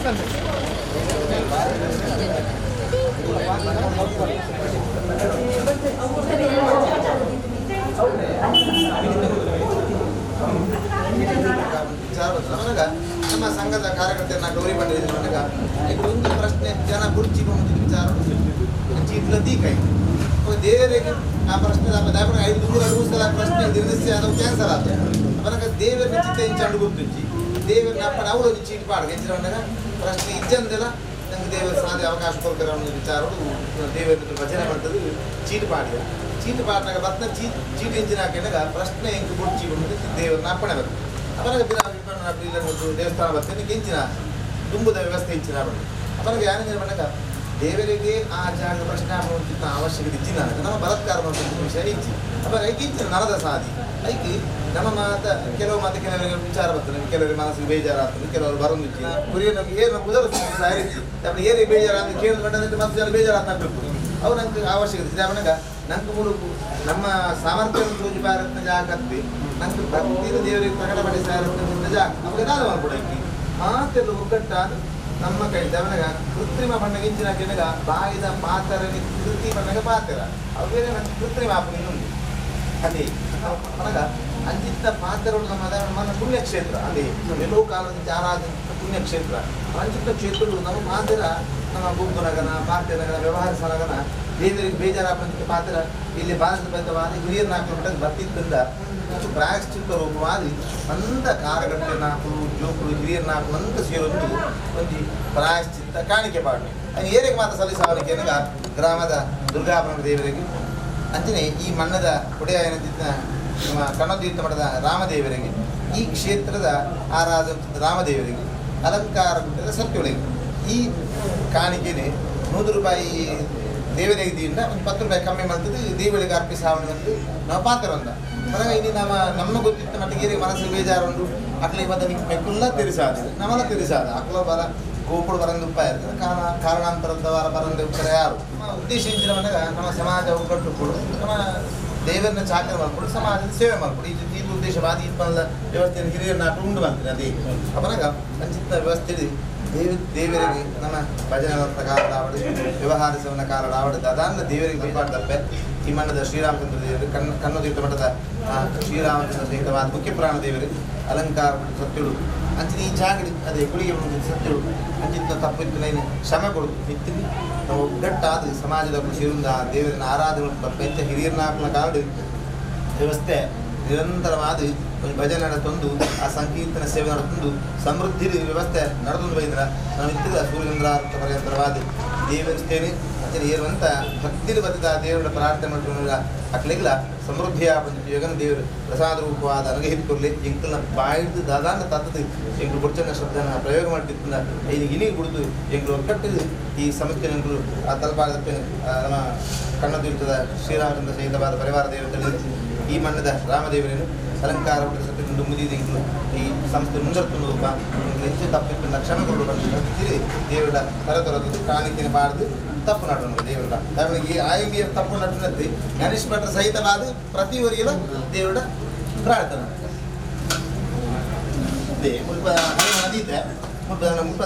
ವಿಚಾರ ನಮ್ಮ ಸಂಘದ ಕಾರ್ಯಕರ್ತರನ್ನ ಗೌರಿ ಬಂಡಿದ ಒಂದು ಪ್ರಶ್ನೆ ಜನ ಕುರ್ಚಿ ವಿಚಾರ ಚೀಟ್ಲ ದೀಕೈ ದೇವರಿಗೆ ಆ ಪ್ರಶ್ನೆ ಐದು ನೂರ ಸಲ ಪ್ರಶ್ನೆ ನಿರ್ದಿಷ್ಟ ಅದು ಕ್ಯಾನ್ಸಲ್ ಆತ ಅಪನಗ ದೇವರನ್ನ ಚಿತ್ತ ಇಂಚಂಡು ಗೊತ್ತುಂಚಿ ದೇವರನ್ನ ಅಪ್ಪನ ಅವರು ಒಂದು ಚೀಟ್ ಪಾಡ ಎಂಚಿನ ಪ್ರಶ್ನೆ ಇಜ್ಜಂದೆಲ್ಲ ನಂಗೆ ದೇವರ ಸಾಧ್ಯ ಅವಕಾಶ ಕೊಡ್ತಾರೆ ಅನ್ನೋ ವಿಚಾರ ದೇವರ ಭಜನೆ ಮಾಡ್ತದೆ ಚೀಟ್ ಪಾಡಿದ ಚೀಟ್ ಪಾಡಿನಾಗ ಬತ್ತ ಚೀಟ್ ಚೀಟ್ ಇಂಜಿನ ಹಾಕಿದಾಗ ಪ್ರಶ್ನೆ ಎಂಕ್ ಬುಡ್ಚಿ ಬಂದು ದೇವರನ್ನ ಅಪ್ಪಣೆ ಬರ್ತದೆ ಅಪನಗ ದೇವಸ್ಥಾನ ಬರ್ತೇನೆ ಕೆಂಚಿನ ತುಂಬುದ ವ್ಯವಸ್ಥೆ ಇಂಚಿನ ಬರ್ತದೆ ಅಪನಗ ಯಾನಿಂದ ಬಂದಾಗ ದೇವರಿಗೆ ಆ ಜಾಗ ಪ್ರಶ್ನೆ ಅವಶ್ಯಕತೆ ಇಚ್ಚಿನ ನಮ್ಮ ಬಲಾತ್ಕಾರ ಮಾಡುವಂಥ ವಿಷಯ ಇಚ್ಚಿ ಅಪ್ಪ ಐಕಿಂಚಿನ ನರದ ಸಾಧಿ ಐಕಿ ನಮ್ಮ ಮಾತ ಕೆಲವು ಮಾತು ಕೆಲವರಿಗೆ ವಿಚಾರ ಬರ್ತದೆ, ಕೆಲವರಿಗೆ ಮನಸ್ಸಿಗೆ ಬೇಜಾರಾಗ್ತದೆ, ಕೆಲವರು ಬರೋದು ಇಚ್ಚಿ ಕುರಿಯನ್ನು ಏನು ಕುದರ ಸಾರಿಚ್ಚಿ ನಮ್ಮ ಏರಿಗೆ ಬೇಜಾರಾದ ಕೇಳಿದ ಬಂದ ಮತ್ತೆ ಜನ ಬೇಜಾರಾಗ್ಬೇಕು ಅವು ನಂಗೆ ಅವಶ್ಯಕತೆ ಅವನಾಗ ನಂಗೆ ಮುಳುಗು ನಮ್ಮ ಸಾಮರ್ಥ್ಯವನ್ನು ತೋಜಿ ಭಾರತ್ನ ಜಾಗತ್ತೆ ನಂಗೆ ಭಕ್ತಿನ ದೇವರಿಗೆ ಪ್ರಕಟಪಡಿಸಿ ಸಾರತ್ನ ಜಾಗ ನಮಗೆ ದಾದ ಮಾಡ್ಕೊಡ ಐಕಿ ಮಾತೆಲ್ಲ ಒಗ್ಗಟ್ಟಾದ ನಮ್ಮ ಕೈ ಅವನಾಗ ಕೃತ್ರಿಮ ಬಣ್ಣಗೆ ಇಂಚಿನ ಕೆನಗ ಬಾಯಿದ ಪಾತರನಿ ಕೃತಿ ಬಣ್ಣಗ ಪಾತೆರ ಅವು ಬೇರೆ ನಂಗೆ ಕೃತ್ರಿಮ ಆಪುನ ಇನ್ನೊಂದು ಅದೇ ಅನಗ ಅಂಚಿತ್ತ ಪಾತ್ರಗಳು ನಮ್ಮ ನಮ್ಮ ಪುಣ್ಯಕ್ಷೇತ್ರ ಅದೇ ಎಲ್ಲೋ ಕಾಲದ ಆರಾಧನೆ ಪುಣ್ಯಕ್ಷೇತ್ರ ಅಂಚಿತ್ತ ಕ್ಷೇತ್ರಗಳು ನಮ್ಮ ಮಾತೆರ ನಮ್ಮ ಗುಂಪುನಗನ ಪಾತ್ರನಗನ ವ್ಯವಹಾರ ದೇವರಿಗೆ ಬೇಜಾರಾಪಂಚಿತ ಪಾತ್ರ ಇಲ್ಲಿ ಭಾರತ ಬದ್ಧವಾದ ಹಿರಿಯರನ್ನ ಹಾಕಿದ ಬರ್ತಿದ್ದರಿಂದ ಪ್ರಾಯಶ್ಚಿತ್ತ ರೂಪವಾದಿ ಅಂಥ ಕಾರ್ಯಕರ್ತನಾಕುಲು ಜೋಕುಲು ಹಿರಿಯರನ್ನಾಕುಲು ಅಂತ ಸೇರೊಂದು ಒಂದು ಪ್ರಾಯಶ್ಚಿತ್ತ ಕಾಣಿಕೆ ಪಾಡನೆ ಅದು ಏರಿಗೆ ಮಾತ್ರ ಸಲ್ಲಿಸಾವಲಿಕ್ಕೆ ಗ್ರಾಮದ ದುರ್ಗಾಪುರ ದೇವರಿಗೆ ಅಂಚನೆ ಈ ಮಣ್ಣದ ಒಡೆಯ ನಮ್ಮ ಕಣ್ಣತೀರ್ಥ ಮಠದ ರಾಮದೇವರಿಗೆ ಈ ಕ್ಷೇತ್ರದ ಆರಾಧನೆ ರಾಮದೇವರಿಗೆ ಅಲಂಕಾರ ಸತ್ಯೊಳಗೆ ಈ ಕಾಣಿಕೆನೆ 100 ರೂಪಾಯಿ ದೇವರಿಗೆ ದಿಂದ ಒಂದು 10 ರೂಪಾಯಿ ಕಮ್ಮಿ ಮಾಡ್ತದೆ ದೇವರಿಗೆ ಅರ್ಪಿಸಾವಣೆ ಅಂತ ನಾವು ಪಾತ್ರ ಅಂದ ಮನಗ ಇಲ್ಲಿ ನಮ್ಮ ನಮ್ಮ ಗೊತ್ತಿತ್ತ ಮಟ್ಟಿಗೆ ಮನಸ್ಸು ಬೇಜಾರುಂಡು ಅಕ್ಲೆ ಮತ್ತೆ ನಿಂಗೆ ಮೆಕ್ಕುಲ್ಲ ತಿರಿಸಾದ ನಮ್ಮಲ್ಲ ತಿರಿಸಾದ ಅಕ್ಲ ಬರ ಗೋಪುಡು ಬರಂದು ಉಪಾಯ ಇರ್ತದೆ ಕಾರಣಾಂತರದ ವಾರ ಬರಂದು ಉತ್ತರ ಯಾರು ನಮ್ಮ ಉದ್ದೇಶ ಇಂಚಿನ ಮನಗ ನಮ್ಮ ಸಮಾಜ ಒಗ್ಗಟ್ಟು ಕೊಡು ನಮ್ಮ ದೇವರನ್ನ ಚಾಕರ ಮಾಡ್ಕೊಡು ಸಮಾಜದ ಸೇವೆ ಮಾಡ್ಕೊಡು ಇದು ಈ ಉದ್ದೇಶವಾದ ಈ ವ್ಯವಸ್ಥೆಯನ್ನು ಹಿರಿಯರನ್ನ ಉಂಡು ಮಾಡ್ತೀನಿ ಅದೇ ಅಪನಗ ಸಂಚಿತ ವ್ಯವಸ್ಥೆ ದೇವರಿಗೆ ನಮ್ಮ ಭಜನೆ ಕಾಲದಾವಡು ವ್ಯವಹಾರ ಸೇವನ ಕಾಲದಾವಡು ಅದಾದ ದೇವರಿಗೆ ಬೈಪಾಡ್ದಪ್ಪೆ ಈ ಮಣ್ಣದ ಶ್ರೀರಾಮಚಂದ್ರ ದೇವರು ಕಣ್ಣುತೀರ್ಥ ಮಠದ ಶ್ರೀರಾಮಚಂದ್ರ ಸಹಿತವಾದ ಮುಖ್ಯ ಪ್ರಾಣ ದೇವರು ಅಲಂಕಾರ ಸತ್ಯಳು ಅಂಚಿನ ಈ ಜಾಗಡಿ ಅದೇ ಕುಳಿಗೆ ಸತ್ಯಳು ಅಂಚಿನ ತಪ್ಪಿತ್ತು ನೈನು ಶ್ರಮ ಕೊಡುದು ನಿತ್ಯ ನಾವು ಒಗ್ಗಟ್ಟಾದ ಸಮಾಜದ ಸೇರಿಂದ ದೇವರನ್ನ ಆರಾಧನೆ ತಪ್ಪ ಹಿರಿಯರನ್ನ ಕಾರಣ ವ್ಯವಸ್ಥೆ ನಿರಂತರವಾದ ಒಂದು ಭಜನೆ ನಡೆತೊಂದು ಆ ಸಂಕೀರ್ತನ ಸೇವೆ ನಡೆತೊಂದು ಸಮೃದ್ಧಿ ವ್ಯವಸ್ಥೆ ನಡೆದೊಂದು ಬೈದ್ರ ನಾವು ಇತ್ತಿದ ಸೂರ್ಯಚಂದ್ರಾರ್ಥ ಪರ್ಯಂತರವಾದ ದೇವಸ್ಥೇನೆ ಅಂಚನೆ ಏರುವಂಥ ಭಕ್ತಿಲಿ ಬತ್ತಿದ ದೇವರ ಪ್ರಾರ್ಥನೆ ಮಾಡಿದ ಅಕ್ಲಿಗ್ಲ ಸಮೃದ್ಧಿಯ ಯೋಗನ ದೇವರು ಪ್ರಸಾದ ರೂಪವಾದ ಅನುಗ್ರಹಿತ್ಕೊರ್ಲಿ ಎಂಕಲ್ನ ಬಾಯಿಡ್ದು ದಾದಾನ ತತ್ತದು ಎಂಕಲು ಬುಡ್ಚನ್ನ ಶಬ್ದನ ಪ್ರಯೋಗ ಮಾಡ್ತಿತ್ತ ಐದು ಇನಿ ಬಿಡ್ದು ಎಂಕಲು ಒಗ್ಗಟ್ಟು ಈ ಸಮಸ್ಯೆ ಎಂಕಲು ಆ ತಲಪಾದ ನಮ್ಮ ಕಣ್ಣತೀರ್ಥದ ಶ್ರೀರಾಮಚಂದ್ರ ಸಹಿತವಾದ ಪರಿವಾರ ದೇವತೆ ಈ ಮಣ್ಣದ ರಾಮದೇವರೇನು ಅಲಂಕಾರ ಸತ್ಯ ಮುದಿದಿಂಗ್ಲು ಈ ಸಂಸ್ಥೆ ಮುಂದರ್ತುಂಡು ಹೆಚ್ಚು ತಪ್ಪಿಟ್ಟು ಕ್ಷಮೆ ಕೊಡು ದೇವರ ತರತರದ್ದು ಕಾಣಿಕೆನ ಬಾರ್ದು ತಪ್ಪು ನಟನು ದೇವರ ಈ ಆಯಂಗಿಯ ತಪ್ಪು ನಟನದ್ದು ಗಣೇಶ್ ಭಟ್ರ ಸಹಿತವಾದ ಪ್ರತಿ ವರಿಯಲ ದೇವರ ಪ್ರಾರ್ಥನೆ ಅದೇ ಮುಲ್ಪ ನದಿ ಇದೆ ಮುಲ್ಪ ಮುಲ್ಪ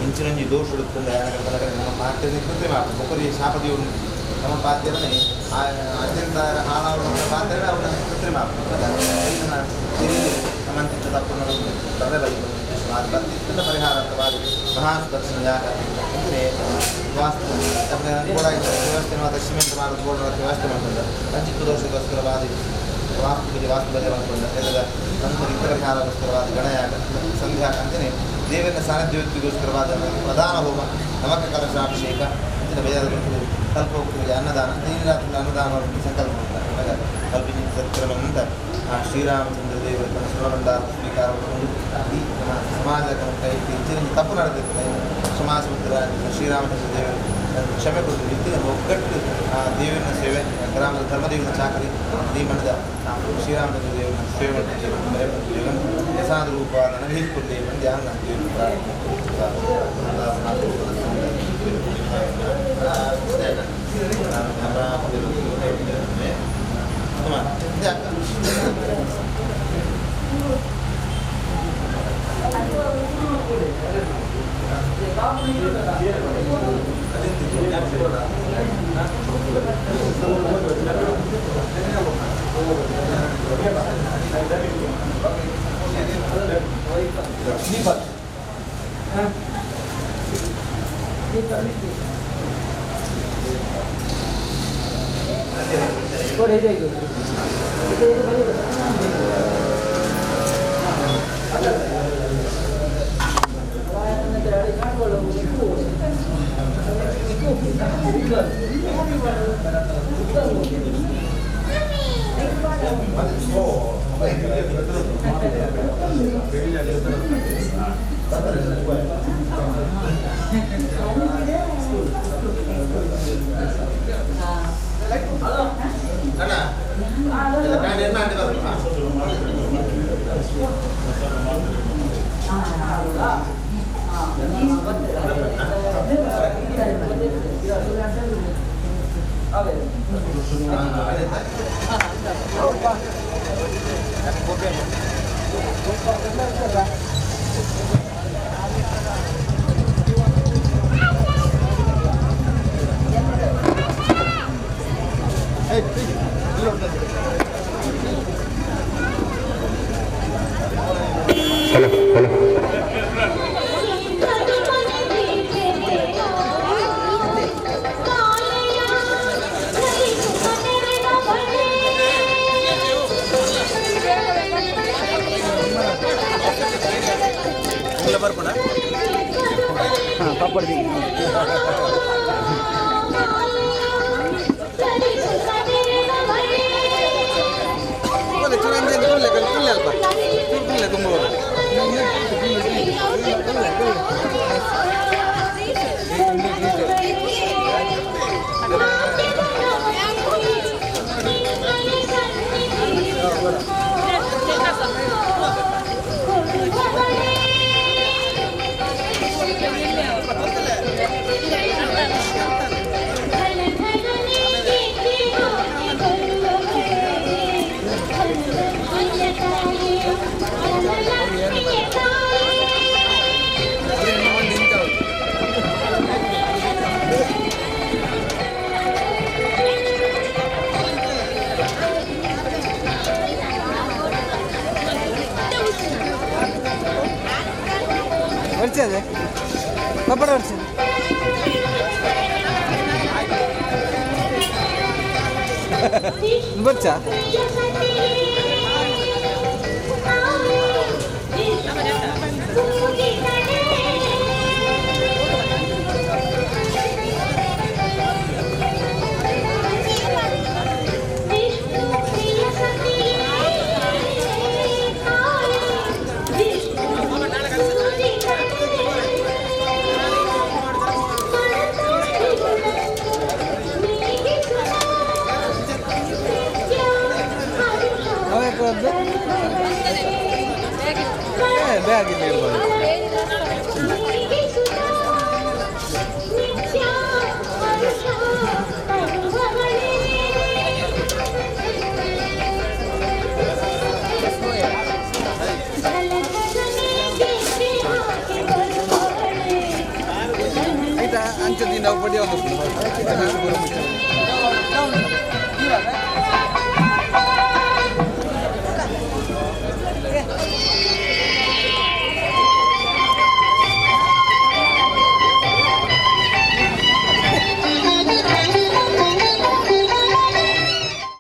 ಇಂಚಿನೊಂಜಿ ದೋಷ ಕೃತ್ರಿಮ ಬೊಕ್ಕರಿ ಶಾಪದೇವರು ನಮ್ಮ ಪಾತ್ರೆನೇ ಅತ್ಯಂತ ಹಾಳಾವಣ ಪಾತ್ರೆ ಅವನ ಕೃತ್ರಿಮ ಸಮಂತಿತ ತಪ್ಪು ಪರಿಹಾರಾರ್ಥವಾದ ಮಹಾಸುದರ್ಶನ ಯಾಗ ಅಂದರೆ ವಾಸ್ತು ವ್ಯವಸ್ಥೆ ಮಾತ್ರ ಸಿಮೆಂಟ್ ಮಾಡೋದು ಬೋರ್ಡ್ ವ್ಯವಸ್ಥೆ ಮಾಡ್ಕೊಂಡ ಸಂಚಿತ ದೋಷಕ್ಕೋಸ್ಕರವಾದ ವಾಸ್ತು ಪೂಜೆ ವಾಸ್ತು ಭಜೆ ಮಾಡಿಕೊಂಡ ಎಲ್ಲದ ನಂತರ ಇತರ ಪರಿಹಾರಕ್ಕೋಸ್ಕರವಾದ ಗಣಯಾಗ ಸಂಧ್ಯಾ ಅಂತಲೇ ದೇವರ ಸಾನ್ನಿಧ್ಯಕ್ಕೋಸ್ಕರವಾದ ಪ್ರಧಾನ ಹೋಮ ನವಕ ಕಲಶಾಭಿಷೇಕ ಅಂಚಿನ ಬೇಜಾರ ಕಲ್ಪ ಅನ್ನದಾನ ರಾತ್ರಿ ಅನ್ನದಾನ ಸಂಕಲ್ಪ ಕಲ್ಪಿಸಿ ಸತ್ಕ್ರಮಂತ ಶ್ರೀರಾಮಚಂದ್ರ ದೇವರು ತನ್ನ ಸುರಭಂಡಾರ ಸ್ವೀಕಾರ ಈ ನಮ್ಮ ಸಮಾಜದ ಹೆಚ್ಚಿನ ತಪ್ಪು ನಡೆದಿರ್ತದೆ ಕ್ಷಮಾಸುತ್ರ ಶ್ರೀರಾಮಚಂದ್ರ ದೇವರು ಕ್ಷಮೆ ಕೊಟ್ಟು ಇತ್ತಿನ ಒಗ್ಗಟ್ಟು ಆ ದೇವರನ್ನ ಸೇವೆ ಗ್ರಾಮದ ಧರ್ಮದೇವನ ಚಾಕರಿ ಈ ಮಠದ ಶ್ರೀರಾಮಚಂದ್ರ ದೇವರನ್ನ ಸೇವೆ ದೇವನ ಯಸಾದ ರೂಪ ನನಗೆ ಧ್ಯಾನ ಪಪ್ಪಡ ವರ್ಷ. ಬರ್ಚಾ? ಬ್ಯಾಗ್ ಇಲ್ಲಿ ಇರ್ಬೋದು. ಆಯ್ತಾ, ಅಂಚದಿಂದ ಪಡಿ ಒಂದು.